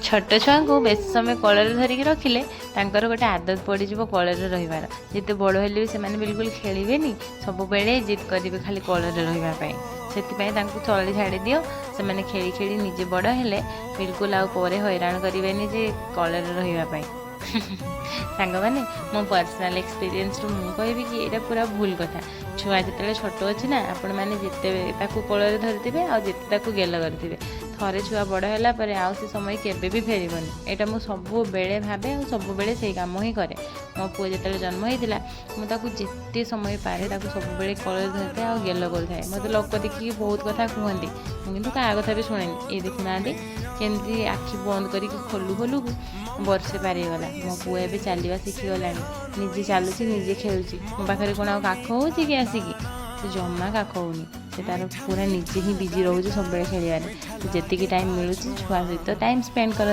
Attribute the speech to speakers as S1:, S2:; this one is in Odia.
S1: ଛୋଟ ଛୁଆଙ୍କୁ ବେଶୀ ସମୟ କୋଳରେ ଧରିକି ରଖିଲେ ତାଙ୍କର ଗୋଟେ ଆଦତ ପଡ଼ିଯିବ କୋଳରେ ରହିବାର। ଯେତେ ବଡ଼ ହେଲେ ବି ସେମାନେ ବିଲକୁଲ ଖେଳିବେନି, ସବୁବେଳେ ଜିଦ୍ କରିବେ ଖାଲି କୋଳରେ ରହିବା ପାଇଁ। ସେଥିପାଇଁ ତାଙ୍କୁ ତଳେ ଛାଡ଼ିଦିଅ। ସେମାନେ ଖେଳି ଖେଳି ନିଜେ ବଡ଼ ହେଲେ ବିଲକୁଲ ଆଉ ପରେ ହଇରାଣ କରିବେନି ଯେ କୋଳରେ ରହିବା ପାଇଁ। ସାଙ୍ଗମାନେ, ମୋ ପର୍ସନାଲ୍ ଏକ୍ସପିରିଏନ୍ସରୁ ମୁଁ କହିବି କି ଏଇଟା ପୁରା ଭୁଲ କଥା। ଛୁଆ ଯେତେବେଳେ ଛୋଟ ଅଛି ନା, ଆପଣମାନେ ଯେତେ ତାକୁ କୋଳରେ ଧରିଥିବେ ଆଉ ଯେତେ ତାକୁ ଗେଲ କରିଥିବେ, ଥରେ ଛୁଆ ବଡ଼ ହେଲା ପରେ ଆଉ ସେ ସମୟ କେବେ ବି ଫେରିବନି। ଏଇଟା ମୁଁ ସବୁବେଳେ ଭାବେ ଆଉ ସବୁବେଳେ ସେଇ କାମ ହିଁ କରେ। ମୋ ପୁଅ ଯେତେବେଳେ ଜନ୍ମ ହେଇଥିଲା, ମୁଁ ତାକୁ ଯେତେ ସମୟ ପାରେ ତାକୁ ସବୁବେଳେ କୋଳରେ ଧରିଥାଏ ଆଉ ଗେଲ କରୁଥାଏ। ମୋତେ ଲୋକ ଦେଖିକି ବହୁତ କଥା କୁହନ୍ତି, ମୁଁ କିନ୍ତୁ କାହା କଥା ବି ଶୁଣେନି। ଏଇ ଦେଖୁନାହାନ୍ତି, କେମିତି ଆଖି ବନ୍ଦ କରିକି ଖୋଲୁ ଖୋଲୁ ବର୍ଷେ ପାର ହେଇଗଲା। ମୋ ପୁଅ ଏବେ ଚାଲିବା ଶିଖିଗଲାଣି, ନିଜେ ଚାଲୁଛି, ନିଜେ ଖେଳୁଛି। ମୋ ପାଖରେ କ'ଣ ଆଉ କାଖ ହେଉଛି କି ଆସିକି? ସେ ଜମା କାଖ ହେଉନି। ସେ ତାର ପୁରା ନିଜେ ହିଁ ବିଜି ରହୁଛି ସବୁବେଳେ ଖେଳିବାରେ। ଯେତିକି ଟାଇମ୍ ମିଳୁଛି, ଛୁଆ ସହିତ ଟାଇମ୍ ସ୍ପେଣ୍ଡ କର।